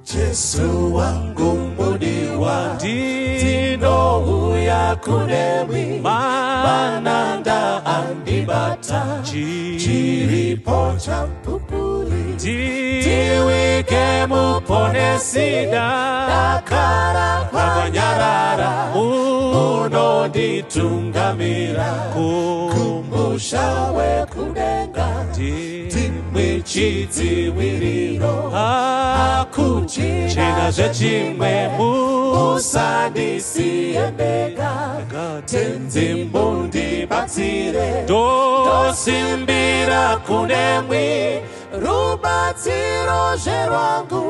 Jesu wangu mudiwa, ndinouya kunemwi, mananda andibata, chiripo chapupuri, tiwike muponesi, dakara kwakanyarara, munonditungamira kumusha wekudenga, ndimwi chidziviriro, hakuchina zvechimwe, musandisiye ndega, Tenzi mundibatsire, ndosimbira kunemwi, rubatsiro zverwangu,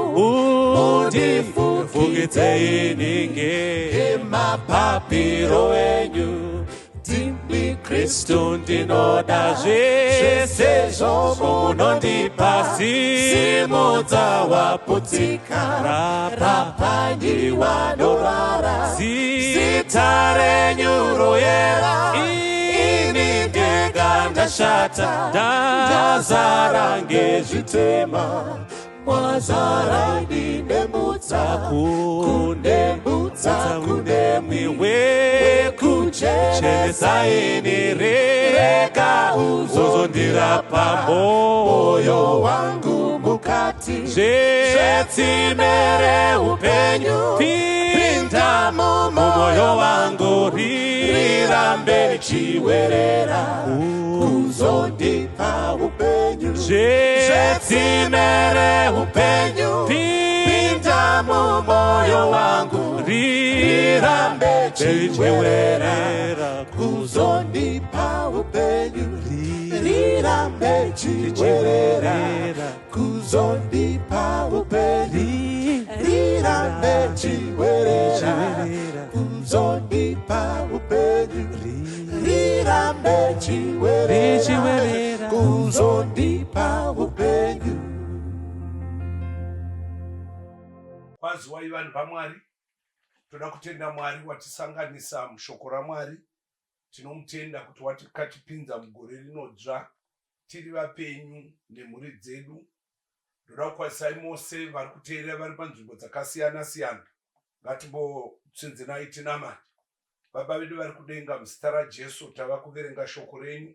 mundifukidzei ninge ngemapapiro enyu, ndimi Kristu ndinoda, zvese zvomunondipa, simudza waputsika, rapanyi wanorwara, zita renyu royera, ini ndega ndashata, ndazara ngezvitema, mwazara ndine mutsa, kune mutsa, kune mwiwe kuchenesa ini, rega uzozondirapa moyo wangu mukati, zvetsime reupenyu, pinda mumwoyo wangu, rirambe richiwerera kuzondipa upenyu, zvetsime reupenyu, pinda mumwoyo wangu, rirambe chiwerera kuzondipa upenyu, rirambe chiwerera kuzondipa upenyu, rirambe chiwerera kuzondipa upenyu, rirambe chiwerera kuzondipa upenyu. Kwaziwai vanhu vaMwari, toda kutenda Mwari watisanganisa mushoko raMwari. Tinomutenda kuti watikatipinza mugore rinodzva tiri vapenyu nemhuri dzedu. Ndoda kukwazisai mose vari kuteerera vari panzvimbo dzakasiyana siyana. Ngatimbotsinzinai tinamate. Baba vedu vari kudenga, muzita raJesu tava kuverenga shoko renyu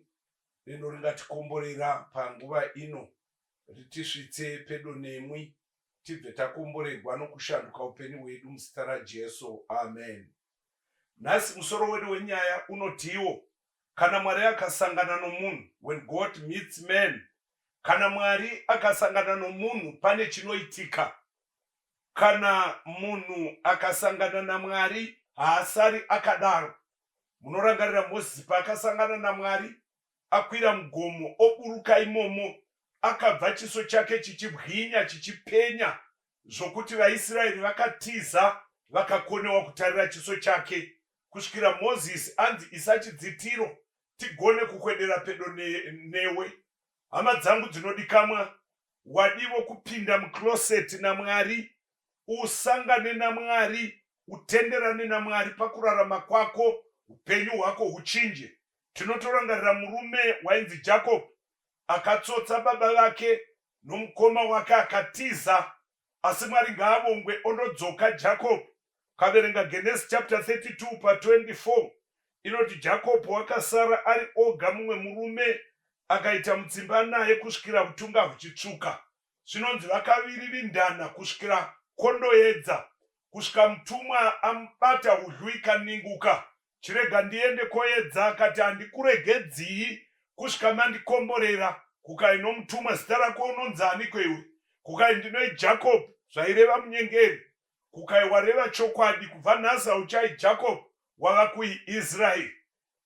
rino ringatikomborera panguva ino, ritisvitse pedo nemwi, tibve takomboregwa nokushanduka upenyu hwedu muzita raJesu. Amen. Nhasi musoro wedu wenyaya unotiwo kana Mwari akasangana nomunhu, when God meets man. Kana Mwari akasangana nomunhu pane chinoitika. Kana munhu akasangana naMwari haasari akadaro. Munorangarira Mozisi paakasangana naMwari akwira mugomo oburuka imomo, akabva chiso chake chichibwinya chichipenya zvokuti vaIsraeri vakatiza vakakonewa kutarira chiso chake kusvikira Mozisi anzi isa chidzitiro tigone kukwedera pedo newe. Hama dzangu dzinodikamwa, wadivo kupinda mucloset naMwari, usangane naMwari, utenderane naMwari pakurarama kwako, upenyu hwako huchinje. Tinotorangarira murume wainzi Jacob akatsotsa baba vake nomukoma wake akatiza, asi Mwari ngaavongwe ondodzoka Jacob. Ukaverenga Genesi chapter 32 pa 24 inoti Jacob wakasara ari oga mumwe murume akaita mutsimba naye kusvikira vutunga huchitsvuka. Zvinonzi vakaviririndana kusvikira kondoedza, kusvika mutumwa amubata hudyu ikaninguka. Chirega ndiende koedza, akati handikuregedzii kusvika mandikomborera. Kukai nomutumwa, zita rako unonzaniko iwe? Kukai ndinoi Jacob, zvaireva munyengeri. Kukai wareva chokwadi, kubva nhasi hauchai Jacob, wava kui Israeri.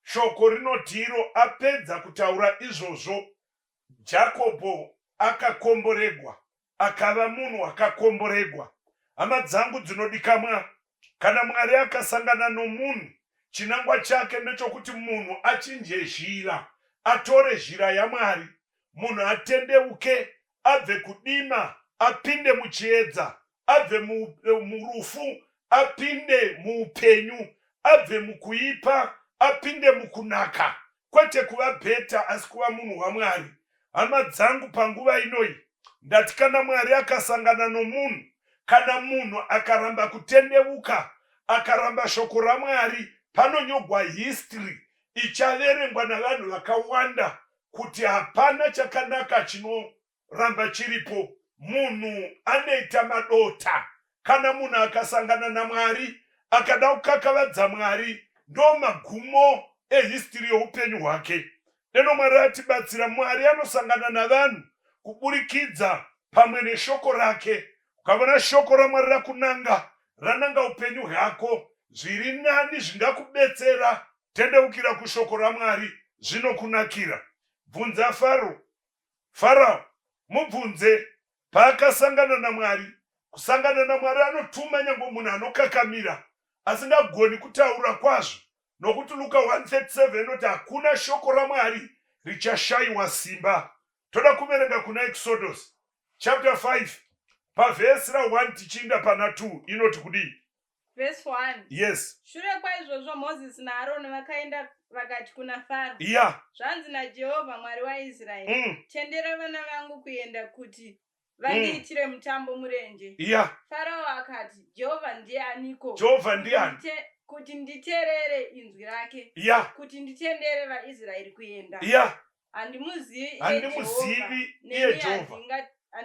Shoko rinoti iro apedza kutaura izvozvo, Jakobho akakomboregwa, akava munhu akakomboregwa. Hama dzangu dzinodikamwa, kana Mwari akasangana nomunhu, chinangwa chake ndechokuti munhu achinje zhira, atore zhira yaMwari. Munhu atendeuke, abve kudima apinde muchiedza, abve murufu apinde muupenyu, abve mukuipa apinde mukunaka, kwete kuva bheta asi kuva munhu waMwari. Hama dzangu, panguva inoyi ndati kana Mwari akasangana nomunhu, Kana munhu akaramba kutendevuka, akaramba shoko raMwari, panonyogwa history ichaverengwa navanhu vakawanda kuti hapana chakanaka chinoramba chiripo. Munhu anoita madota. Kana munhu akasangana naMwari akada kukakavadza Mwari, ndo magumo ehistory youpenyu hwake. Deno Mwari atibatsira. Mwari anosangana navanhu kuburikidza pamwe neshoko rake. Ukavona shoko raMwari rakunanga, rananga upenyu hwako, zviri nani zvingakubetsera, tendeukira kushoko raMwari, zvinokunakira. Bvunza Faro, Farao, mubvunze paakasangana naMwari. Kusangana naMwari anotuma nyange munhu anokakamira asingagoni kutaura kwazvo, nokuti Luka 1:37 inoti hakuna shoko raMwari richashayiwa simba. Toda kuverenga kuna Exodus chapter 5 pavhesi ra1 tichiinda pana 2, inoti kudii? Verse 1. Yes. Shure kwaizvozvo Mozisi naAroni vakaenda vakati kuna Faro, Zvanzi naJehovha Mwari waIsraeri, Tendera vana vangu kuenda kuti vandiitire mutambo murenje. Farao akati, Jehovha ndiye aniko? Jehovha ndiani? Kuti nditerere inzwi rake, kuti nditendere vaIsraeri kuenda. Handimuzivi iye. Handimuzivi iye Jehovha,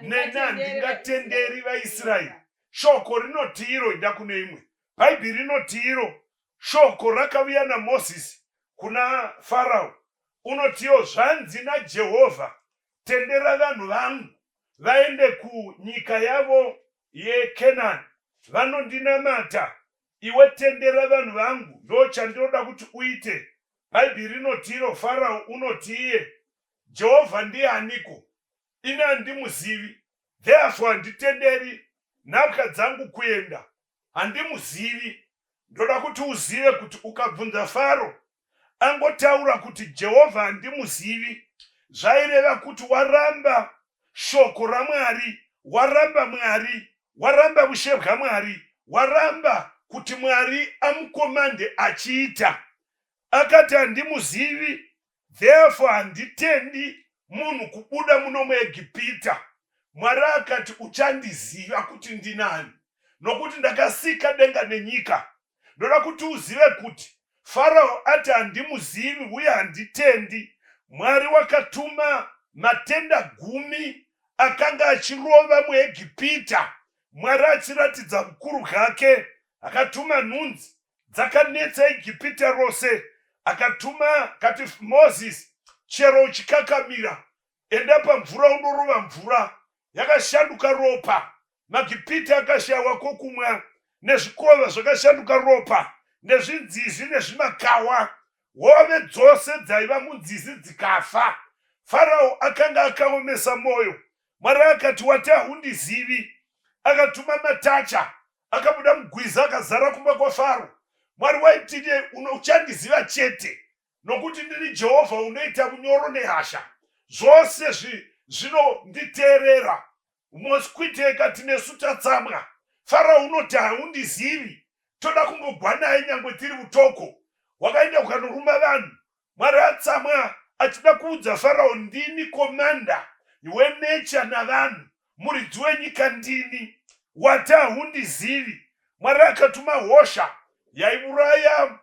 neni handingatenderi vaIsraeri. Shoko rinoti iro, inda kune imwe Bhaibheri rinoti iro shoko rakavuya naMozisi kuna Farao, unotiyo zvanzi naJehovha, tendera vanhu vangu vaende kunyika yavo yeKenani vanondinamata. Iwe tendera vanhu vangu, ndo chandinoda kuti uite. Bhaibheri rinoti iro Farao unoti iye, Jehovha ndianiko? Ini handimuzivi, therefore handitenderi nhapwa dzangu kuenda. Handimuzivi. Ndoda kuti uzive kuti ukabvunza Faro angotaura kuti Jehovha handimuzivi, zvaireva kuti waramba shoko raMwari, waramba Mwari, waramba ushe bwaMwari, waramba kuti Mwari amukomande achiita. Akati handimuzivi, therefore handitendi munhu kubuda muno muEgipita. Mwari akati uchandiziva kuti ndinani, nokuti ndakasika denga nenyika. Ndoda kuti uzive kuti Farao ati handimuzivi uye handitendi. Mwari wakatuma matenda gumi akanga achirova muEgipita. Mwari achiratidza vukuru hwake, akatuma nhunzi dzakanetsa Egipita rose. Akatuma kati Mozisi, chero uchikakamira, enda pamvura undorova mvura yakashanduka ropa. MaGipita akashayiwa kwokumwa, nezvikova zvakashanduka ropa, nezvinzizi nezvimakawa. Hove dzose dzaiva munzizi dzikafa. Farao akanga akaomesa mwoyo. Mwari akati, wati haundizivi. Akatuma matacha akabuda mugwiza akazara kumba kwaFaro. Mwari waiti, uchandiziva chete, nokuti ndini Jehovha unoita vunyoro nehasha. Zvose zvinonditeerera. Mosquito ikati nesu tatsamwa. Farao unoti haundizivi, toda kumbogwa naye nyangwe tiri utoko. Wakaenda ukanoruma vanhu. Mwari atsamwa achida kuudza Farao, ndini komanda wenature navanhu, muridzi wenyika ndini. Wati haundizivi. Mwari akatuma hosha yaiuraya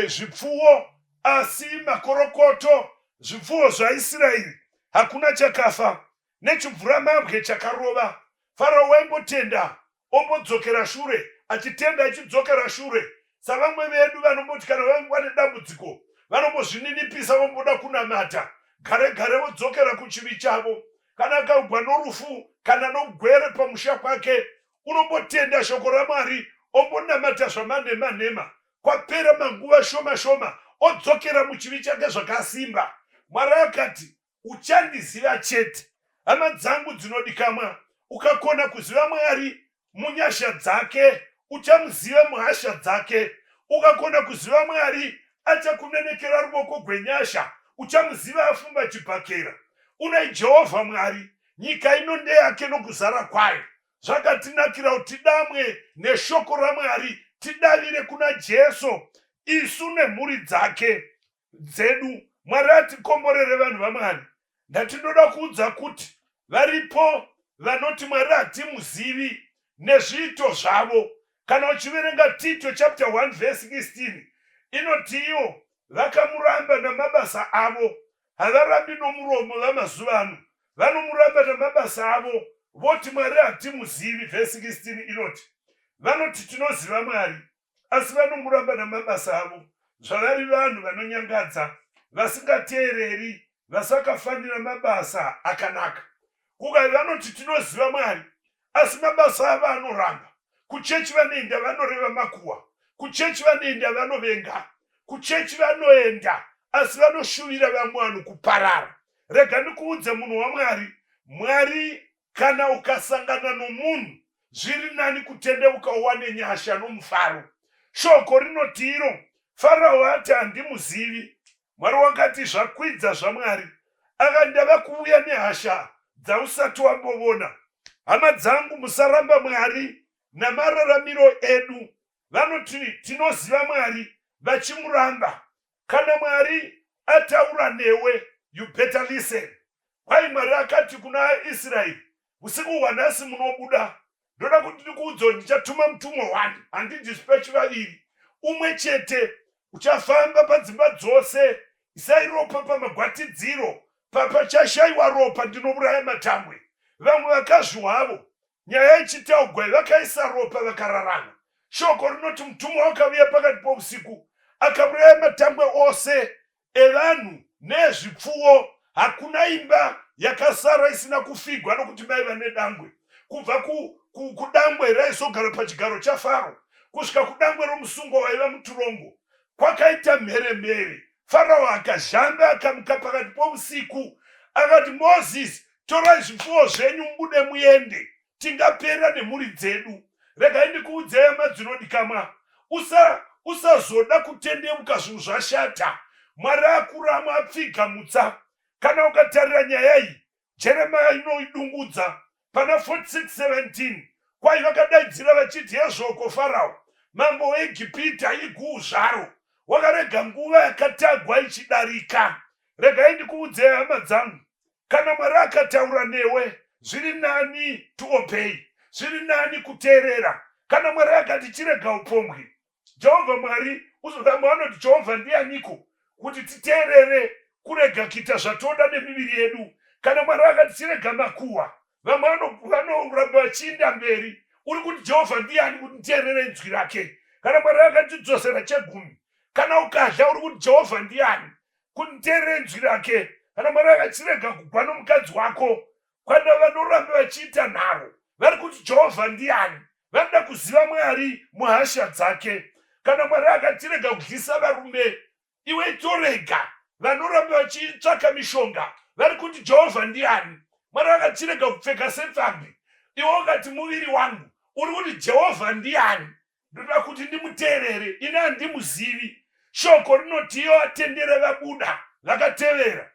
zvipfuwo, asi makorokoto zvipfuwo zvaIsraeri hakuna chakafa. Nechibvuramabwe chakarova. Farao waimbotenda ombodzokera shure, achitenda achidzokera shure, savamwe vedu vanomboti kana vangwa nedambudziko vanombozvininipisa vomboda kunamata, gare gare vodzokera kuchivi chavo. Kana akagwa norufu kana nogwere pamusha kwake, unombotenda shoko raMwari ombonamata zvamanhema nhema, kwapera manguva shoma shoma odzokera muchivi chake zvakasimba. Mwari akati uchandiziva chete. Hama dzangu dzinodikamwa, ukakona kuziva Mwari munyasha dzake, uchamuziva muhasha dzake. Ukakona kuziva Mwari, achakunenekera ruvoko gwenyasha, uchamuziva afumba chibhakera. Unai Jehovha Mwari, nyika ino ndeyake nokuzara kwayo. Zvakatinakira kuti tidamwe neshoko raMwari, tidavire kuna Jesu, isu nemhuri dzake dzedu. Mwari atikomborere vanhu vaMwari. Ndati ndoda kuudza kuti varipo vanoti Mwari hatimuzivi. nezviito zvavo. Kana uchiverenga Tito chapter 1 verse 16 inotiwo vakamuramba namabasa avo, havarambi nomuromo vamazuva ano, vanomuramba namabasa avo voti Mwari hatimuzivi. Verse 16 inoti vanoti tinoziva Mwari asi vanomuramba namabasa avo, zvavari vanhu vanonyangadza, vasingateereri, vasakafanira mabasa akanaka. Kukai vanoti tinoziva Mwari asi mabasa avo anoramba. Kuchechi vanoenda vanoreva makuhwa, kuchechi vanoenda vanovenga, kuchechi vanoenda asi vanoshuvira vamwe vanhu kuparara. Rega ndikuudze munhu waMwari, Mwari kana ukasangana nomunhu zviri nani kutendeuka uwane nyasha nomufaro. Shoko rinoti iro Farao ati handimuzivi. Mwari wakati zvakwidza zvaMwari aka ndava kuuya nehasha dzausati wambovona. Hama dzangu musaramba Mwari namararamiro edu. Vanoti tinoziva Mwari vachimuramba. Kana Mwari ataura newe you better listen. Kwai Mwari akati kuna Israeri usiku hwanhasi munobuda ndoda kuti ndikuudze kuti ndichatuma mutumwa one handidispatch vaviri umwe chete uchafamba padzimba dzose isai ropa pamagwatidziro papachashayiwa ropa ndinouraya matangwe vamwe vakazviwavo nyaya ichitaugwa vakaisa ropa vakararama shoko rinoti mutumwa wakavuya pakati pousiku akauraya matangwe ose evanhu neezvipfuwo. Hakuna imba yakasara isina kufigwa nokuti maiva nedangwe, kubva ku, ku, kudangwe raizogara pachigaro chaFaro kusvika kudangwe romusungwa waiva muturongo. Kwakaita mheremhere. Farao akazhamba akamuka pakati pousiku akati, Mozisi, torai zvipfuwo zvenyu mubude muende. Tingapera nemhuri dzedu. Regai ndikuudzei hama dzinodikamwa, usa usazoda kutendeuka zvinhu zvashata. Mwari akuramwa apfiga mutsa. Kana ukatarira nyaya iyi, Jeremiah inoidungudza pana 46:17 kwai vakadaidzira vachiti, Hezvoko Farao, mambo weEgipita, iguu zvaro, wakarega nguva yakatagwa ichidarika. Regai ndikuudzei hama dzangu, Kana Mwari akataura newe, zviri nani to obey, zviri nani kuteerera. Kana Mwari akati chirega upombwe, Jehovha Mwari, vamwe vanoti Jehovha ndianiko kuti titeerere kurega kuita zvatoda nemiviri yedu. Kana Mwari akati chirega makuhwa, vamwe vanoramba vachiinda mberi. Uri kuti Jehovha ndiani kuti nditeerere inzwi rake? Kana Mwari akatidzosera chegumi, kana ukadya uri kuti Jehovha ndiani Kunteerera inzwi rake. Kana Mwari akachirega kugwa nomukadzi wako, kana vanoramba vachiita nharo vari kuti Jehovha ndiani, vanoda kuziva Mwari muhasha dzake. Kana Mwari akatirega kudyisa varume, iwe itorega. Vanoramba vachitsvaka mishonga vari kuti Jehovha ndiani. Mwari akachirega kupfeka sepfambi, iwe ukati muviri wangu, uri kuti Jehovha ndiani. Ndoda kuti ndimuteerere, ini handimuzivi. Shoko rinoti iyo atendere vabuda vakatevera.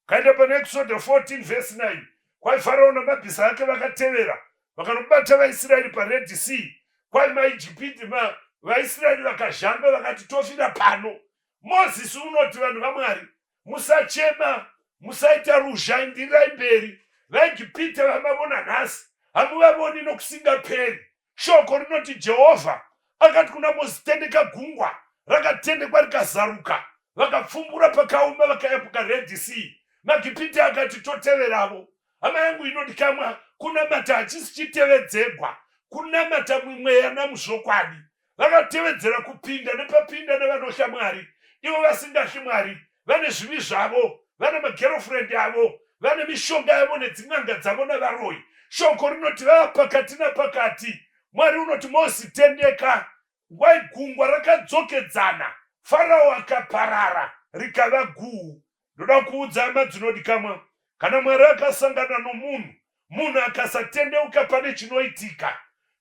Kaenda pana Exodo 14 vhesi 9. Kwai Farao namabhiza ake vakatevera vakanobata vaIsraeri paRed Sea. Kwai maIjipiti ma vaIsraeri vakazhamba vakati tofira pano. Mozisi unoti vanhu vaMwari musachema musaita ruzha indirai mberi. VaEgipita vamavona nhasi hamuvavoni nokusingaperi. Shoko rinoti Jehovha akati kuna Mozisi, tendeka gungwa. Rakatendekwa rikazaruka, vakapfumbura pakaoma vakayapuka Red Sea. MaGipite akati toteveravo. Hama yangu inodikamwa, kunamata hachisi chitevedzegwa, kunamata mumweya namuzvokwadi. Vakatevedzera kupinda nepapinda nevanohla Mwari, ivo vasingahli Mwari, vane zvivi zvavo, vane magerofrendi avo, vane mishonga yavo nedzin'anga dzavo navaroyi. Shoko rinoti vava pakati napakati. Mwari unoti Mosi tendeka. Ngwai gungwa rakadzokedzana, Farao akaparara rikava guhu. Ndoda kuudza hama dzinodikamwa, kana Mwari akasangana nomunhu, munhu akasatendeuka pane chinoitika.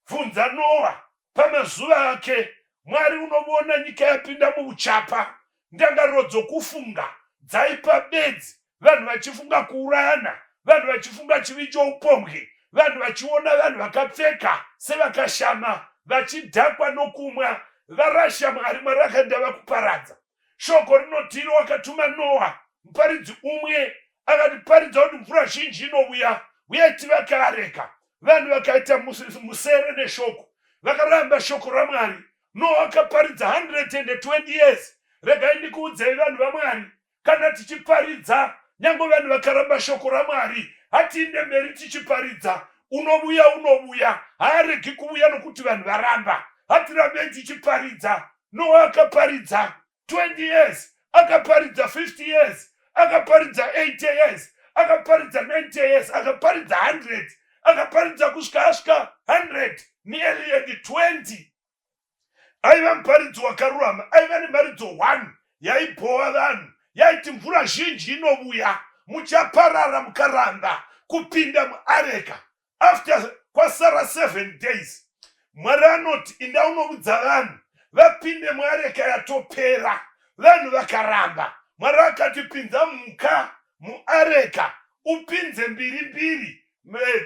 Bvunza Noa, Pamazuva ake, Mwari unovona nyika yapinda muuchapa, ndangariro dzokufunga dzaipa bedzi, vanhu vachifunga kuurayana, vanhu vachifunga chivi choupombwe, vanhu vachiona vanhu vakapfeka sevakashama, vachidhakwa nokumwa, varasha Mwari. Mwari akaenda vakuparadza. Shoko rinoti iro wakatuma Noa, muparidzi umwe, akati paridza kuti mvura zhinji inovuya, uyai tivake areka. Vanhu vakaita musere neshoko, vakaramba shoko raMwari. Noa akaparidza 120 years. Regai ndikuudzei vanhu vaMwari, kana tichiparidza nyange vanhu vakaramba shoko raMwari, hatiinde mberi tichiparidza. Unovuya, unovuya, haaregi kuvuya nokuti vanhu varamba. Hatirambei tichiparidza. Noa akaparidza 20 years, akaparidza 50 years, akaparidza 80 years, akaparidza 90 years, akaparidza 100, akaparidza kusvika asvika 100 nearly and 20. Aiva muparidzi wakarurama, aiva nemharidzo 1 yaibhowa vanhu, yaiti mvura zhinji inovuya, muchaparara mukaramba kupinda muareka. After kwasara 7 days, Mwari anoti inda unoudza vanhu vapinde muareka, yatopera. Vanhu vakaramba. Mwari akati pinza mhuka muareka, upinze mbiri mbiri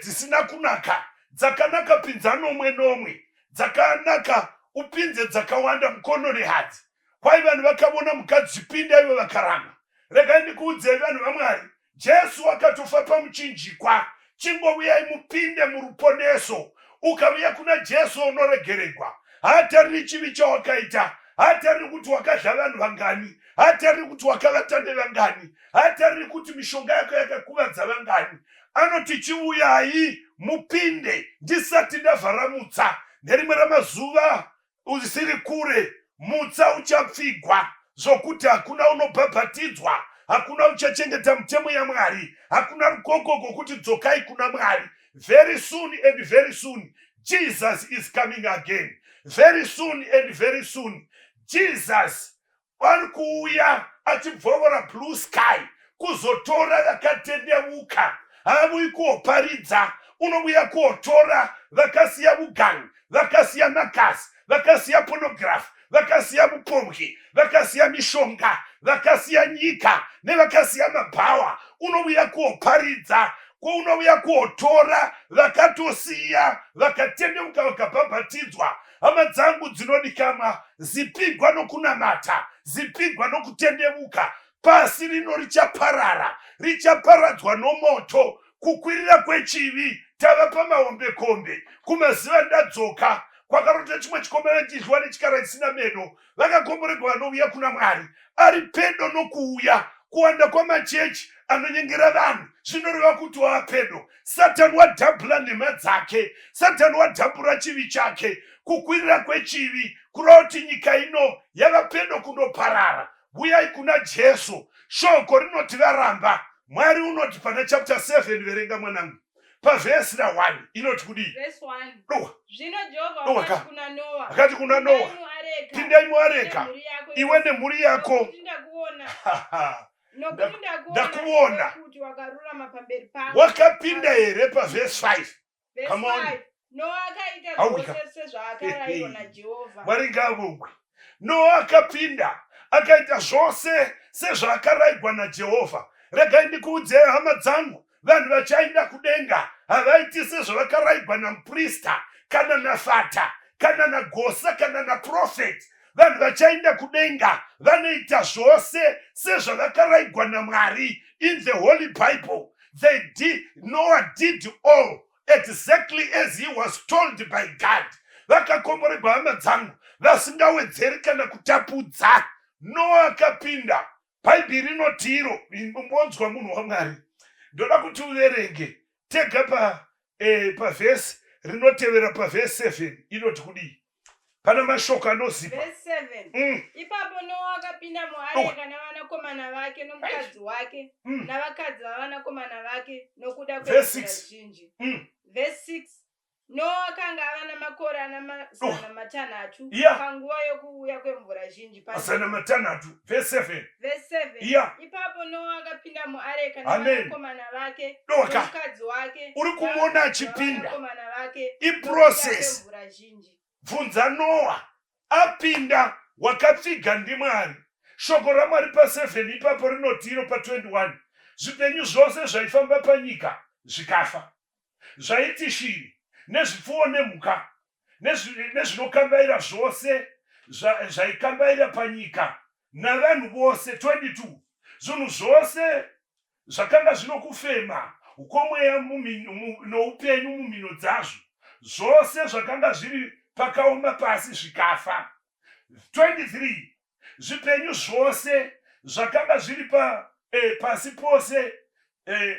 dzisina kunaka, dzakanaka pinza nomwe nomwe, dzakanaka upinze dzakawanda mukono nehadzi. Kwai vanhu vakavona mhuka dzichipinda, ivo vakaramba. Regai ndikuudzei vanhu vaMwari, Jesu akatofa pamuchinjikwa. Chingouyai mupinde muruponeso. Ukauya kuna Jesu unoregeregwa. Haatariri chivi chawakaita, haatariri kuti wakadla vanhu vangani, haatariri kuti wakavata nevangani, haatariri kuti mishonga yako yakakuvadza vangani. Anoti chiuyai mupinde ndisati ndavhara mutsa. Nerimwe ramazuva usiri kure, mutsa uchapfigwa zvokuti hakuna unobhabhatidzwa, hakuna uchachengeta mutemo yaMwari, hakuna rukoko rwokuti dzokai kuna Mwari. Very soon and very soon Jesus is coming again. Very soon and very soon Jesus ari kuuya achibvovora blue sky kuzotora vakatendeuka. Haavuyi kuoparidza, unovuya kuotora vakasiya vugangi, vakasiya makasi, vakasiya pornography, vakasiya vupombwe, vakasiya mishonga, vakasiya nyika nevakasiya mabhawa. Unovuya kuoparidza, unouya kuotora vakatosiya, vakatendeuka, vakabhabhatidzwa. Hama dzangu dzinodikamwa, zipigwa nokunamata, zipigwa nokutendevuka. Pasi rino richaparara, richaparadzwa nomoto. Kukwirira kwechivi, tava pamahombekombe. Kumaziva ndadzoka kwakarota chimwe chikomana chidyiwa nechikara chisina meno. Vakakomboregwa vanouya kuna Mwari, ari pedo nokuuya. Kuwanda kwamachechi anonyengera vanhu zvinoreva kuti wava pedo. Satani wadhabhura nhema dzake, Satani wadhabhura chivi chake. Kukwirira kwechivi kureva kuti nyika ino yava pedo kundoparara. Vuyai kuna Jesu. Shoko rinoti varamba. Mwari unoti pana chapter 7, verenga mwanangu, pavhesi ra1 inoti kudii? Verse 1. Dowa. Zvino Jehovha Dowa wakati ka. kuna Noa, Akati kuna "Pindai Noa, muareka, pindai muareka, nemhuri yako iwe yose, nemhuri yako. nokuti ndakuona, nokuti ndakuona Ndakuona. iwe kuti wakarurama pamberi pangu." Wakapinda here pavhesi 5? Verse Come on. 5. Noa akaita Auka. zvose sezvaakarayirwa naJehovha. Mwari ngaavongwe. Noa akapinda akaita zvose sezvaakarayirwa naJehovha. Regai ndikuudzei hama dzangu, vanhu vachaenda kudenga havaiti sezvavakarayirwa namuprista kana nafata kana nagosa kana naprofeti. Vanhu vachaenda kudenga vanoita zvose sezvavakarayirwa naMwari in the Holy Bible. They did, Noah did all exactly as he was told by God. Vakakomboregwa hama dzangu vasingawedzeri kana kutapudza. Noa akapinda. Bhaibheri rinoti iro, umbonzwa munhu waMwari, ndoda kuti uverenge tega pa pavhesi rinotevera, pavhesi 7 inoti kudii? Pana mashoko anozipa. Verse 7. Ipapo Noa akapinda muareka navanakomana vake nomukadzi wake navakadzi vavanakomana vake nokuda Verse kwemvura 6. zhinji. Verse 6. Noa akanga ava namakore ana 600 panguva yokuuya kwemvura zhinji panyika. 600, vhesi 7. Verse 7. Ipapo Noa akapinda muareka Amen. navanakomana vake Doka. nomukadzi wake Uri kumuona navakadzi achipinda. vavanakomana vake Iprocess. nokuda kwemvura zhinji. Bvunza Noa apinda, wakapfiga ndiMwari. Shoko raMwari pa7 ipapo rinoti iro pa21, zvipenyu zvose zvaifamba panyika zvikafa, zvaiti shiri nezvipfuwo nemhuka nezvinokambaira zvose zvaikambaira panyika navanhu vose. 22 Zvinhu zvose zvakanga zvinokufema. kwomweya noupenyu mumhino dzazvo. Zvose zvakanga zviri pakaoma pasi zvikafa. 23 Zvipenyu zvose zvakanga zviri pa, eh, pasi pose eh,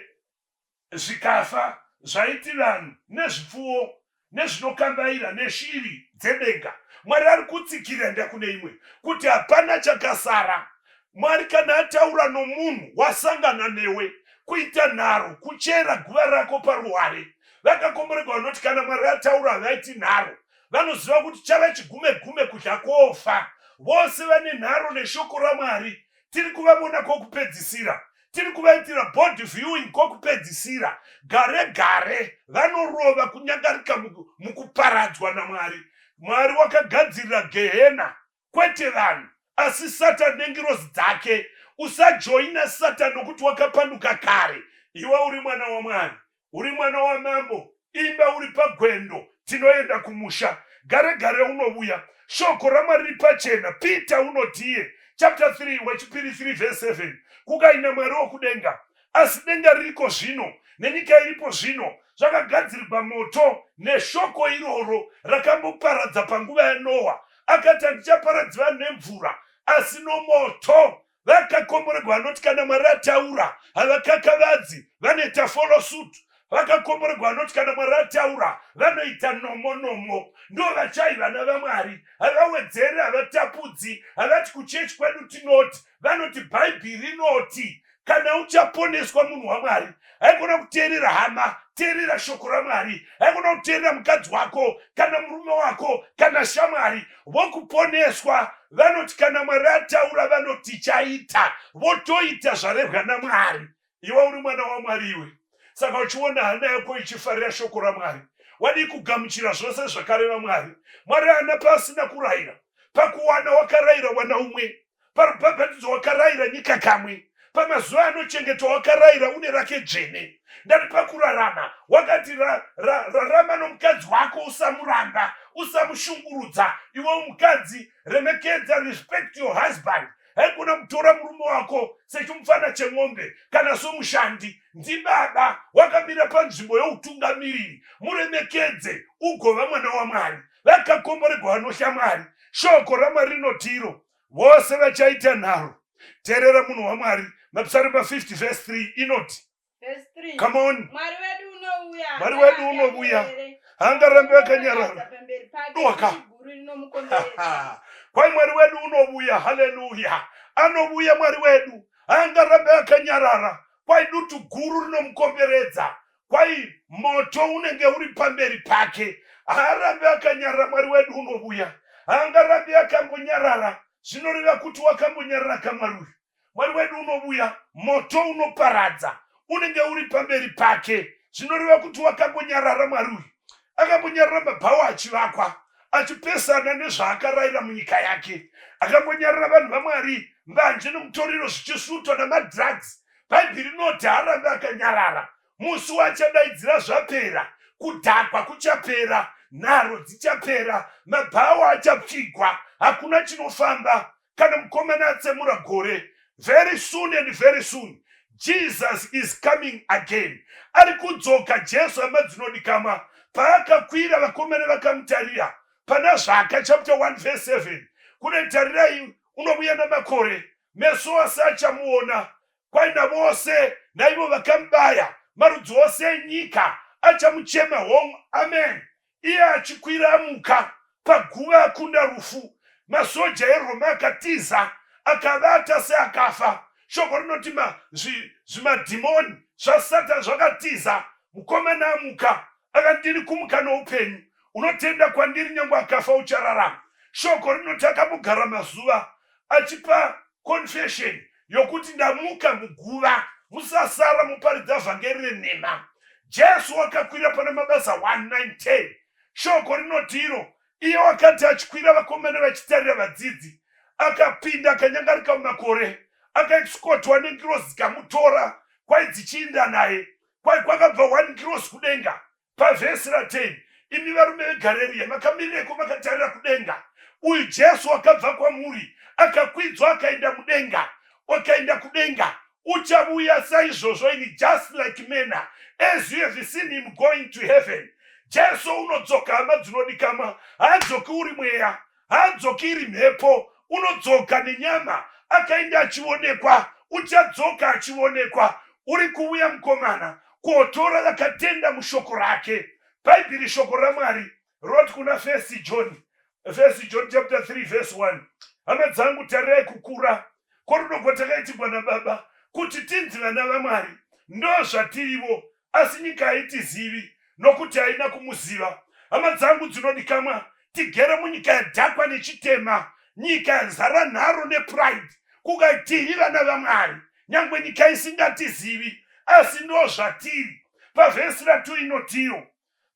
zvikafa, zvaiti vanhu nezvipfuwo nezvinokambaira neshiri dzedenga. Mwari ari kutsikirira nda kune imwe kuti hapana chakasara. Mwari kana ataura nomunhu wasangana newe, kuita nharo, kuchera guva rako paruware. Vakakomborerwa vanoti kana Mwari ataura havaiti nharo. Vanoziva kuti chava chigume gume kudya kwofa. Vose vane nharo neshoko raMwari tiri kuvavona kokupedzisira. Tiri kuvaitira body viewing kokupedzisira. Gare gare vanorova kunyangarika mukuparadzwa naMwari. Mwari wakagadzirira gehena kwete vanhu asi Satani nengirozi dzake. Usajoina Satani nokuti wakapanduka kare. Iwe uri mwana waMwari. Uri mwana wamambo, imba uri pagwendo, tinoenda kumusha. Gare gare unovuya. Shoko raMwari riri pachena. Peter unotiye, chapter 3, wechipiri 3 verse 7, Kukaina Mwari wokudenga, asi denga ririko zvino, nenyika iripo zvino, zvakagadzirirwa moto neshoko iroro rakamboparadza panguva yaNoa. Akati, Handichaparadzi vanhu nemvura, asi nomoto. Vakakomboregwa vanoti kana Mwari ataura havakakavadzi, vanoita follow suit. Vakakomboregwa vanoti kana Mwari ataura vanoita nomo nomo. Ndo vachai vana vaMwari, havawedzeri, havatapudzi, havati kuchechi kwedu tinoti, vanoti Bhaibheri rinoti. Kana uchaponeswa munhu waMwari, haikona kuteerera hama, teerera shoko raMwari. Haikona kuteerera mukadzi wako kana murume wako kana shamwari. Vokuponeswa vanoti kana Mwari ataura vanoti chaita, votoita zvarehwa naMwari. Iwe uri mwana waMwari iwe, saka uchiona hana yako ichifarira shoko raMwari, wadii kugamuchira zvose zvakareva Mwari? Mwari haana paasina kurayira. Pakuwana wakarayira wana umwe, Parubhabhatidzo wakarayira nyika kamwe, pamazuva anochengetwa wakarayira une rake dzvene. Ndati pakurarama wakati ra, ra, rarama nomukadzi wako, usamuramba, usamushungurudza. Iwe mukadzi remekedza, respect your husband. Haikona kutora murume wako sechimufana chemombe kana somushandi. Ndibaba wakamira panzvimbo youtungamiriri, muremekedze ugova mwana waMwari. Vakakomboregwa vanotya Mwari. Shoko raMwari rinoti iro vose vachaita nharo. Teerera munhu waMwari. Mapsalm 50 verse 3 inoti, Verse 3. Come on. Mwari wedu unouya. Mwari wedu unovuya. Haangarambi akanyarara. Pamberi pake Doka. guru rinomukomberedza. Kwai Mwari wedu unovuya. Haleluya. Anovuya Mwari wedu. Haangarambi akanyarara. Kwai dutu guru rinomukomberedza. Kwai moto unenge uri pamberi pake. Haarambi akanyarara. Mwari wedu unovuya. Haangarambi akambonyarara. Zvinoreva kuti wakambonyarara kaMwari uyu. Mwari wedu unovuya, moto unoparadza unenge uri pamberi pake. Zvinoreva kuti wakambonyarara Mwari uyu. Akambonyarara mabhawa achivakwa, achipesana nezvaakarayira munyika yake. Akambonyarara vanhu vaMwari, mbanje nomutoriro zvichisutwa namadrugs. Bhaibheri rinoti haarambi akanyarara. Musi waachadaidzira zvapera, kudhakwa kuchapera, nharo dzichapera, mabhawa achapfigwa, hakuna chinofamba. Kana mukomana atsemura gore, very soon and very soon Jesus is coming again. Ari kudzoka Jesu, hama dzinodikamwa. Paakakwira vakomana vakamutarira pana Zvaka chapter 1 verse 7 kune tarirai unovuya namakore, meso ose achamuona, kwaina vose naivo vakamubaya, marudzi ose enyika achamuchema. Hong, amen. Iye achikwira amuka paguva akunda rufu. Masoja eRoma akatiza akavata seakafa. Shoko rinoti zvimadhimoni zvaSatani zvakatiza. Mukomana amuka akati, ndiri kumuka noupenyu, unotenda kwandiri nyange akafa uchararama. Shoko rinoti akambogara mazuva achipa confession yokuti ndamuka muguva, musasara muparidza vhangeri renhema. Jesu wakakwira pana Mabasa 1 9 10. Shoko rinoti iro iye wakati achikwira vakomana vachitarira vadzidzi, akapinda akanyangarika mumakore, akaekskotwa nengirozi dzikamutora, kwai dzichiinda naye. Kwai kwakabva one ngirozi kudenga pavhesi ra10, imi varume veGareriya makamirireko makatarira kudenga? Uyu Jesu wakabva kwamuri akakwidzwa akaenda mudenga, wakaenda kudenga, uchavuya saizvozvo in just like manner. As you have seen him going to heaven. Jesu unodzoka hama dzinodikamwa, haadzoki uri mweya, haadzoki iri mhepo, unodzoka nenyama. Akaenda achionekwa, uchadzoka achionekwa. Uri kuuya mukomana kotora vakatenda mushoko rake. Bhaibheri shoko raMwari rinoti kuna First John, First John chapter 3 verse 1, hama dzangu tarirai kukura kworudo kwatakaitigwa nababa kuti tinzi vana vaMwari, ndo zvatirivo, asi nyika haitizivi nokuti haina kumuziva. Hama dzangu dzinodikamwa, tigere munyika yadhakwa nechitema, nyika yazara nharo nepride, kunga tiri vana vaMwari, nyangwe nyika isingatizivi, asi ndo zvatiri. Pavhesi ra2 inotiyo,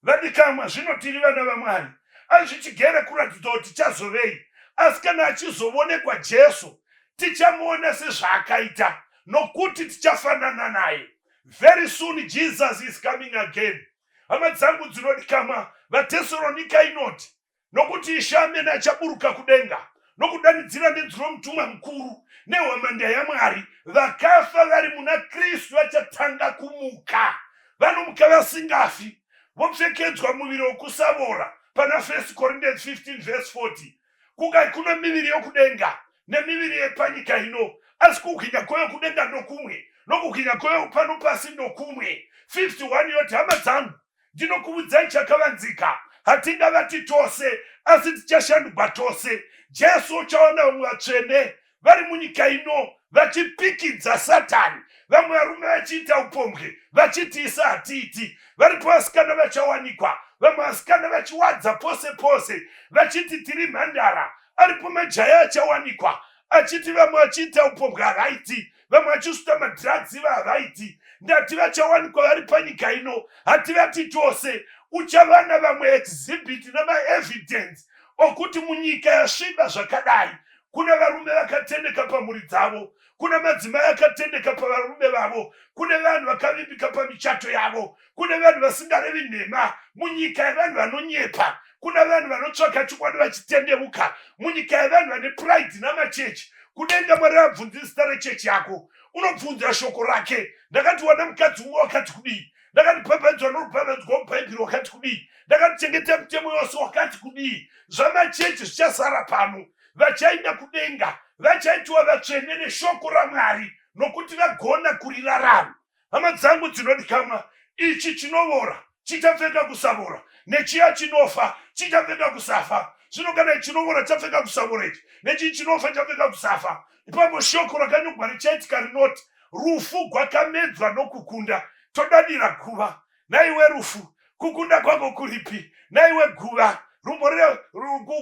Vadikamwa, zvino tiri vana vaMwari, azvichigere kuratidza kuti tichazovei, asi kana achizovonekwa Jesu, tichamuona sezvaakaita, nokuti tichafanana naye. Very soon Jesus is coming again. Hama dzangu dzinodikamwa, vaTesaronika inoti, Nokuti Ishe amene achaburuka kudenga nokudanidzira nenzwi romutumwa mukuru nehwamanda yaMwari, vakafa vari muna Kristu vachatanga kumuka. Vanomuka vasingafi, vopfekedzwa muviri wokusavora. Pana 1 Corinthians 15 verse 40, kungai kuno miviri yokudenga nemiviri yepanyika ino, asi kuhwinha kweyokudenga ndokumwe, nokuhwinha kweyopano pasi ndokumwe. 51 yoti, hama dzangu, Ndinokuvudzai chakavanzika, hatingavati tose, asi tichashandugwa tose. Jesu uchaona vamwe vatsvene vari munyika ino vachipikidza Satani, vamwe varume vachiita upombwe vachiti isa hatiiti. Varipo vasikana vachawanikwa, vamwe vasikana vachiwadza pose pose vachiti tiri mhandara. Aripo majaya achawanikwa achiti vamwe vachiita upombwe havaiti, vamwe vachisuta madrugs ivo havaiti. Ndati vachawanikwa vari panyika ino, hativati tose. Uchavana vamwe exhibit namaevidence okuti munyika yasviba zvakadai kuna varume vakatendeka pamhuri dzavo, kuna madzimai akatendeka pavarume vavo, kune vanhu vakavimbika pamichato yavo, kune vanhu vasingarevi nhema munyika yevanhu vanonyepa, kuna vanhu vanotsvaka chokwadi vachitendeuka munyika yevanhu vane pride namachechi. Kudenga Mwari abvunzi zita rechechi yako, unobvunza shoko rake. Ndakati wana mukadzi umwe wakati kudii, ndakati bhabhadzwa norubhabhadzwa mubhaibheri wakati kudii, ndakati chengeta mitemo yose wakati kudii. Zvamachechi zvichasara pano, vachaenda kudenga vachaitiwa vatsvene neshoko raMwari nokuti vagona kurirarama. Hama dzangu dzinodikamwa, ichi chinovora chichapfeka kusavora, nechiya chinofa chichapfeka kusafa. Zvino kana ichi chinovora chapfeka kusavora ichi, nechii chinofa chapfeka kusafa, ipapo shoko rakanyorwa richaitika rinoti, Rufu gwakamedzwa nokukunda. Todadira guva. Naiwe rufu, kukunda kwako kuripi? Naiwe guva, rumborera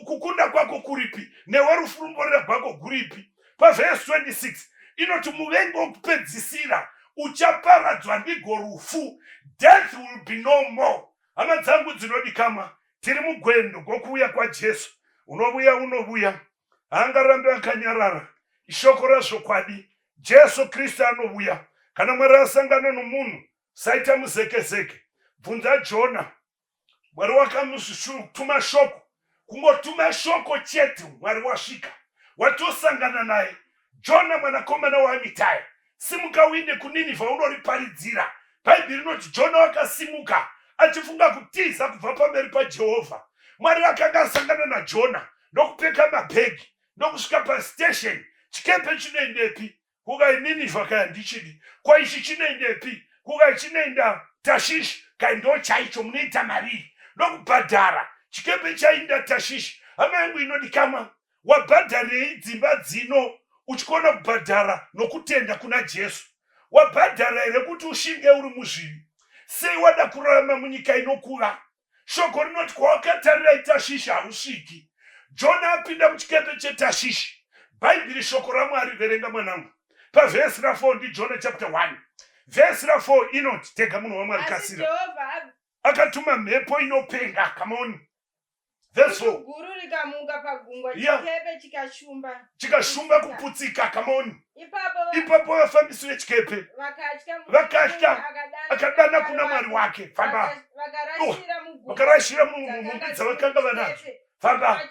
kukunda kwako kuripi? Newe rufu, rumborera gwako guripi? Pavhesi 26 inoti muvengi wokupedzisira uchaparadzwa ndigo rufu. Death will be no more. Hama dzangu dzinodikamwa, tiri mugwendo gwokuuya kwaJesu. Unovuya, unovuya, haangarambi akanyarara. Ishoko razvokwadi, Jesu Kristu anovuya. Kana Mwari asangana nomunhu, Saita muzekezeke. Bvunza Jona. Mwari wakamutuma shoko. Kungotuma shoko chete Mwari wasvika. Watosangana naye. Jona mwanakomana waAmitai. Simuka uinde kuNinivha unoriparidzira. Bhaibheri rinoti Jona wakasimuka achifunga kutiza kubva pamberi paJehovha. Mwari akanga asangana naJona ndokupeka mabhegi ndokusvika pastation. Chikepe chinoendepi? Kukai Ninivha kai handichidi. Ko ichi chinoendepi? Kukai chinoenda Tashishi kai ndo chaicho munoita marii ndokubhadhara chikepe chainda Tashishi. Hama yangu inodikamwa, wabhadharei dzimba dzino uchikona kubhadhara nokutenda kuna Jesu? Wabhadhara here kuti ushinge uri muzvivi? Sei wada kurarama munyika inokuva? Shoko rinoti kwawakatarira iTashishi hausviki. Jona apinda muchikepe cheTashishi. Bhaibheri shoko raMwari, verenga mwanangu. Pavhesi ra4 ndiJona chapter 1. Vhesi ra4 inoti tega munhu waMwari kasira. Akatuma mhepo inopenga. Come on. Verse 4. Guru rikamuka pagungwa chikepe chikashumba. Chikashumba kuputsika. Come on. Ipapo ipapo vafambisi vechikepe vakatya, akadana kuna Mwari wake. Famba. Vakarashira mumbi dzavakanga vanadzo. Famba.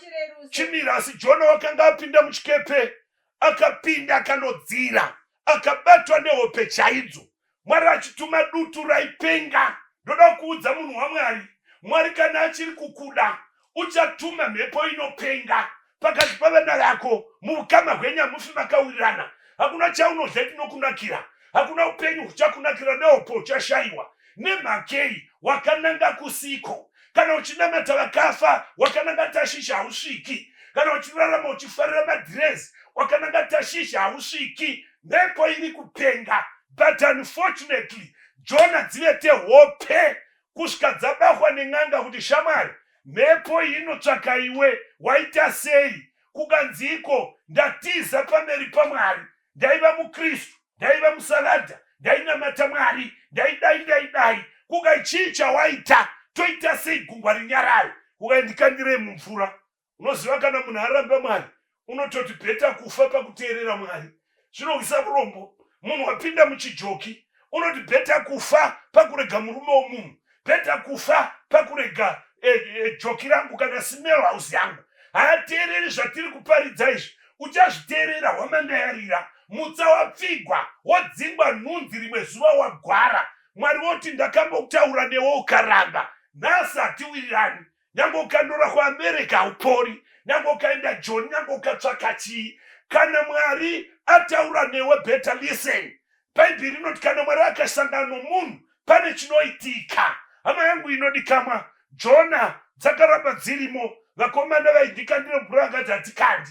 Chimira. Asi Jona wakanga apinda muchikepe, akapinda akanodzira, akabatwa nehope chaidzo. Mwari achituma dutu raipenga. Ndoda kuudza munhu waMwari, Mwari kana achiri kukuda, uchatuma mhepo inopenga pakati pavana vako. Muukama hwenyu hamufi makawirirana. Hakuna chaunodya chinokunakira, hakuna upenyu huchakunakira nehope uchashayiwa. Nemhakei? Wakananga kusiko. Kana uchinamata vakafa, wakananga Tashishi hausviki. Kana uchirarama uchifarira madhirezi, wakananga Tashishi hausviki. Mhepo iri kupenga. But unfortunately, Jona dzivete hope kusvika dzabahwa nen'anga kuti shamwari, mhepo iyi inotsvaka iwe, waita sei? Kukanzi iko ndatiza pamberi paMwari, ndaiva muKristu, ndaiva muSavadha, ndainamata Mwari, ndaidai ndaidai. Kukai chii chawaita? Toita sei gungwa rinyarare? Kukai ndikandirei mumvura. Unoziva kana munhu aramba Mwari, unototi better kufa pakuteerera Mwari. Zvinohwisa vurombo. Munhu wapinda muchijoki, unoti better kufa pakurega murume womunhu, better kufa pakurega joki rangu kana smell house yangu. Haateereri zvatiri kuparidza izvi. Uchazviteerera hwamanda yarira, mutsa wapfigwa, wodzingwa nhunzi rimwe zuva wagwara. Mwari woti ndakambokutaura newe ukaramba, nhasi hatiwirirani. Nyange ukandora kuAmerica haupori, nyange ukaenda Joni, nyange ukatsvaka chii, kana Mwari ataura newe better listen. Bhaibheri rinoti kana Mwari akasangana nomunhu pane chinoitika. Hama yangu inodikamwa, Jona dzakaramba dzirimo. Vakomana vaindikandira mvura vakati hatikandi.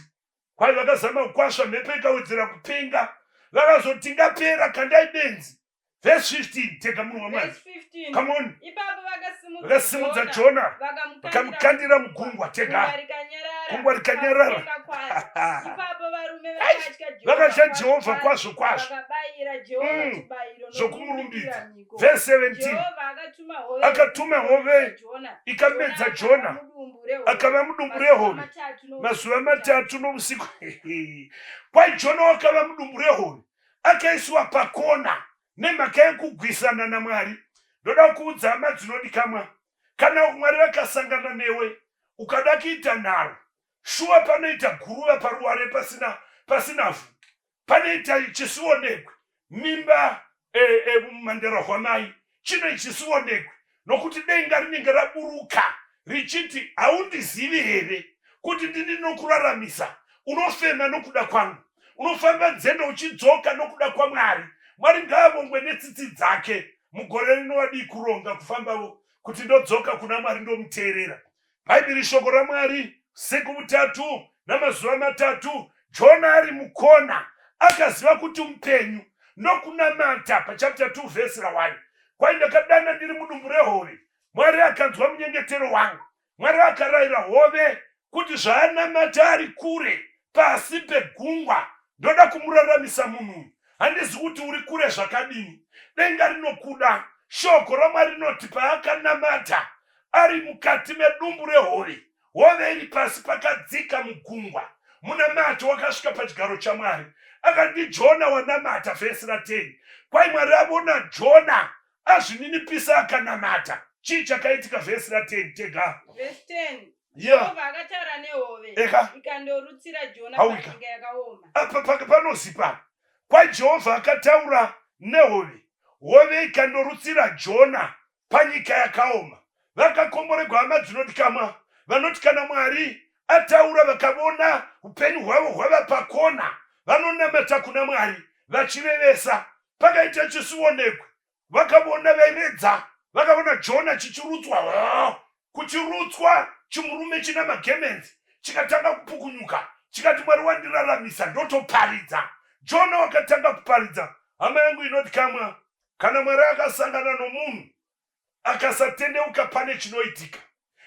Kwai vakazama kukwasva, mhepo ikawedzera kupenga. Vakazoti tingapera, kandai benzi. Verse 15, tega munhu waMwari. Verse 15. Come on. Ipapo vakasimudza Vakasimudza Jona, vakamukandira mugungwa, tega. Gungwa rikanyarara. Gungwa rikanyarara. pakupenga kwaro. Ipapo varume Vakatya vakatya Jehovha kwazvo kwazvo. Vakabayira Jehovha chibayiro Zvokumurumbidza. nokumupira mhiko. Verse 17. Jehovha akatuma hove Akatuma hove Jona. ikamedza Jona Jona. akava mudumbu rehove Akava mudumbu mazuva rehove matatu nousiku mazuva matatu nousiku. Kwai Jona wakava mudumbu rehove, akaiswa pakona nemhaka yekugwisana naMwari. Ndoda kuudza hama dzinodikamwa, kana Mwari vakasangana newe ukada kuita nharo, shuwa panoita guruva paruware pasina vhu, panoita chisionekwe mimba mumandera hwamai chino chisionekwe, nokuti denga rinenge raburuka richiti haundizivi here kuti ndini ndinokuraramisa, unofema nokuda kwangu, unofamba nzendo uchidzoka nokuda kwaMwari. Mwari ngaavongwe netsitsi dzake. Mugore rino wadii kuronga kufambavo kuti ndodzoka kuna Mwari ndomuteerera. Bhaibheri shoko raMwari, usiku butatu namazuva matatu Jona ari mukona akaziva kuti mupenyu ndokunamata. Pachapter 2 vhesi ra1, kwai ndakadana ndiri mudumbu rehove, Mwari akanzwa munyengetero wangu. Mwari akarayira hove kuti zvaanamata ari kure pasi pegungwa, ndoda kumuraramisa munhu uyu. Handizi kuti uri kure zvakadini, denga rinokuda. Shoko raMwari rinoti paakanamata ari mukati medumbu rehove, hove iri pasi pakadzika mugungwa, munamato wakasvika pachigaro chaMwari. Akandi Jona wanamata. Vhesi ra10, kwai Mwari avona Jona azvininipisa akanamata. Chii chakaitika? Vhesi ra10, tega. Verse 10. Jehovha akataura nehove, ikandorutsira Jona Hauika. panyika yakaoma. Apa panozipa kwai Jehovha akataura nehove, hove ikandorutsira Jona panyika yakaoma. Vakakomboregwa hama dzinodikamwa vanoti kana Mwari ataura vakavona upenyu hwavo hwava pakona, vanonamata kuna Mwari vachirevesa. Pakaita chisionekwe, vakavona vairedza, vakavona Jona chichirutswa, kuchirutswa chimurume china magemenzi chikatanga kupukunyuka, chikati Mwari wandiraramisa, ndotoparidza. Jona wakatanga kuparidza. Hama yangu inodikamwa, kana Mwari akasangana nomunhu akasatendeuka, pane chinoitika.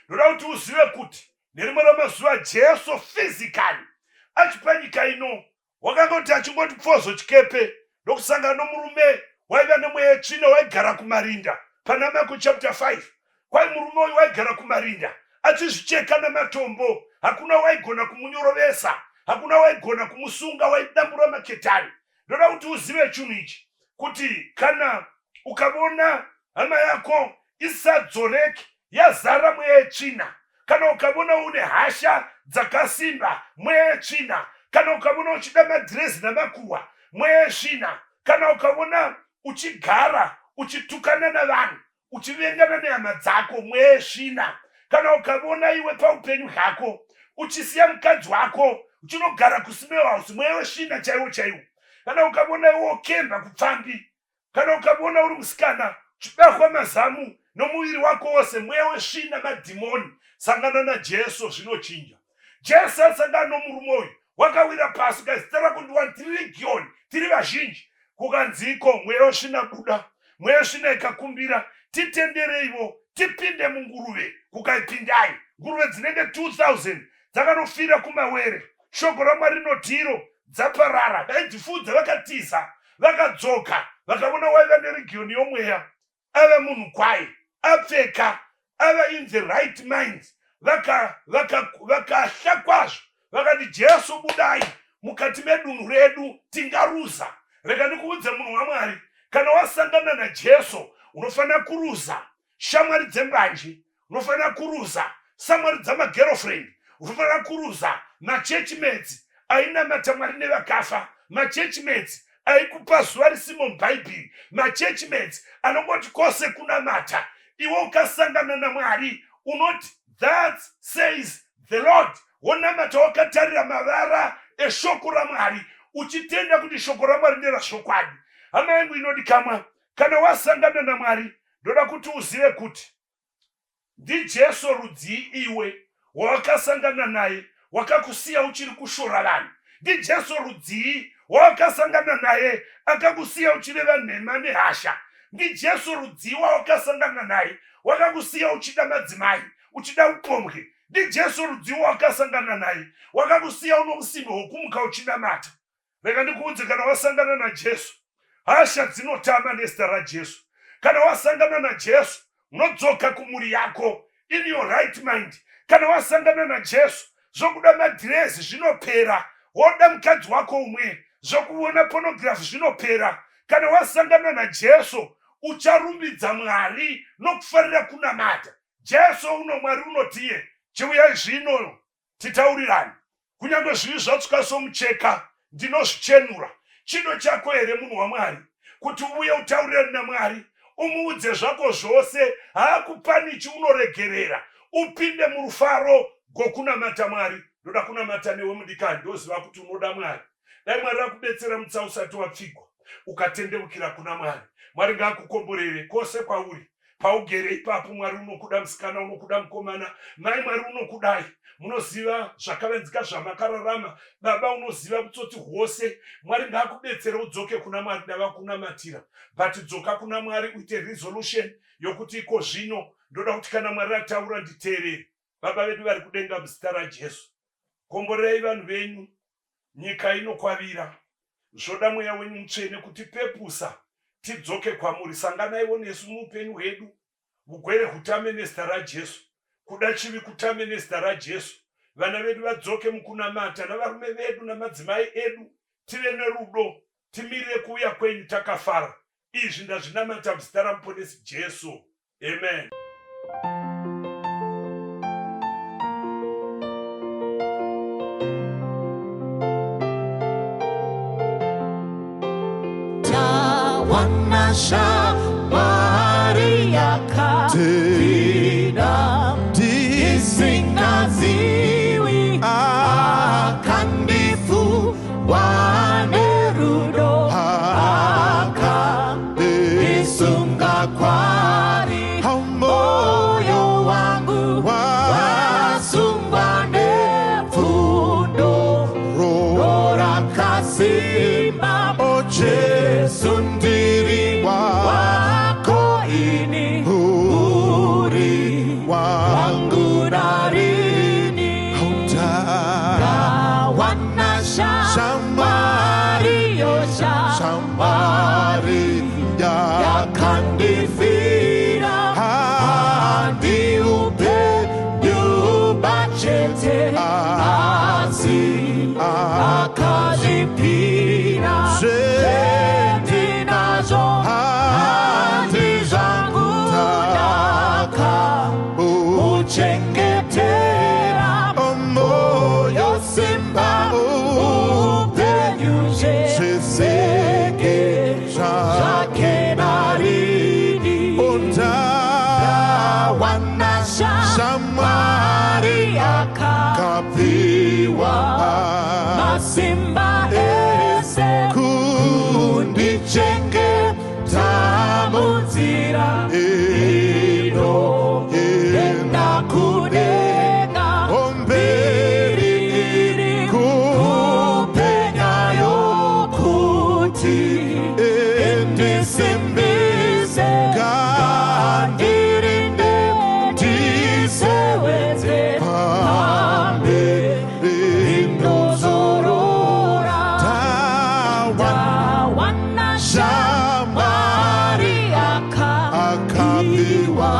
Ndoda kuti uzive kuti nerimwe ramazuva Jesu physically achipa nyika ino, wakangoti achingoti pfozo chikepe ndokusangana nomurume waiva nemweya yetsvina waigara kumarinda. Pana Marko chapter 5, kwai murume uyu waigara kumarinda achizvicheka namatombo. Hakuna waigona kumunyorovesa, hakuna waigona kumusunga, waidambura maketani. Ndoda kuti uzive chinhu ichi, kuti kana ukavona hama yako isadzoreki yazara mweya yetsvina, kana ukavona une hasha dzakasimba, mweya yetsvina, kana ukavona uchida madhirezi namakuhwa, mweya yetsvina, kana ukavona uchigara uchitukana navanhu uchivengana nehama dzako mweya yesvina kana ukavona iwe paupenyu hwako uchisiya mukadzi wako uchinogara kuSmell House, mweya wesvina chaiwo chaiwo. Kana ukavona iwe wokemba kupfambi, kana ukavona uri musikana uchibahwa mazamu nomuviri wako wose, mweya wesvina, madhimoni. Sangana naJesu, zvinochinja. Jesu asangana nomurume uyu wakawira pasi, ukazita rako ndiwani, tiri legioni, tiri vazhinji. Kukanziko mweya wesvina buda, mweya wesvina ikakumbira titendereivo tipinde munguruve. Kukaipindai, nguruve dzinenge 2000 dzakanofira kumawere. Shoko raMwari rinotiro dzaparara, vaidzifudza vakatiza, vakadzoka vakavona waiva neregioni yomweya, ava munhu kwaye, apfeka, ava in the right mind. Vakahla vaka, vaka kwazvo, vakati, Jesu, budai mukati medunhu redu, tingaruza. Rega ndikuudze, munhu waMwari, kana wasangana naJesu unofanira kuruza shamwari dzembanje, unofanira kuruza shamwari dzamagirlfriend, unofanira kuruza machurchmates ainamata Mwari nevakafa, machurchmates aikupa zuva risimo mubhaibheri, machurchmates anongoti kwose kunamata. Iwe ukasangana naMwari unoti, "That says the Lord," wonamata wakatarira mavara eshoko raMwari, uchitenda kuti shoko raMwari nderazvokwadi. Hama yangu inodikamwa, kana wasangana naMwari, ndoda kuti uzive kuti ndiJesu rudzii iwe wawakasangana naye wakakusiya uchiri kushora vanhu. NdiJesu rudzii wawakasangana naye akakusiya uchireva nhema nehasha? NdiJesu rudzii wawakasangana naye wakakusiya uchida madzimai, uchida upombwe? NdiJesu rudzii wawakasangana naye wakakusiya uno usimbe hwokumuka uchinamata? Rega ndikuudze, kana wasangana naJesu, hasha dzinotama nezita raJesu. Kana wasangana naJesu, unodzoka kumhuri yako in your right mind. Kana wasangana naJesu, zvokuda madhirezi zvinopera, woda mukadzi wako umwe, zvokuona pornography zvinopera. Kana wasangana naJesu, ucharumbidza Mwari nokufarira kunamata. Jesu uno, Mwari unotiye, "Chiuyai zvino titaurirane. Kunyange zvivi zvatsvuka somucheka, ndinozvichenura." Chido chako here, munhu waMwari, kuti uye utaurirane naMwari, umuudze zvako zvose? Haakupanichi, unoregerera, upinde murufaro gwokunamata Mwari. Ndoda kunamata newe, mudikani. Ndoziva kuti unoda Mwari. Dai Mwari akubetsera mutsa usati wapfigwa, ukatendeukira kuna Mwari. Mwari ngaakukomborere kwose kwauri paugere ipapo. Mwari unokuda, musikana unokuda, mukomana, mai, Mwari unokudai. Munoziva zvakavanzika zvamakararama. Baba, unoziva utsotsi hwose. Mwari ngaakubetsere udzoke kuna Mwari. Ndava kunamatira, but dzoka kuna Mwari, uite resolution yokuti iko zvino ndoda kuti kana Mwari ataura nditeerere. Baba vedu vari kudenga, muzita raJesu, komborerai vanhu venyu. Nyika inokwavira, zvoda Mweya wenyu Mutsvene kutipepusa tidzoke kwamuri. Sanganaiwo nesu muupenyu hwedu. Ugwere hutame nezita raJesu, kuda chivi kutame nezita raJesu. Vana vedu vadzoke mukunamata, navarume vedu namadzimai edu, tive nerudo, timirire kuuya kwenyu takafara. Izvi ndazvinamata muzita raMuponesi Jesu, amen. Tawana shamwari yakatida ndisingazivi, akandifuwa nerudo, akandisunga kwari. Moyo wangu wasungwa nepfundo rakasimba. O Jesu, ndiri wako ini. Nzira inoenda kudenga, mberi kupenya yokuti indisimbise, ngandirinde, ndisewenze pamberi, ndozorora. Tawana shamwari akapiwa.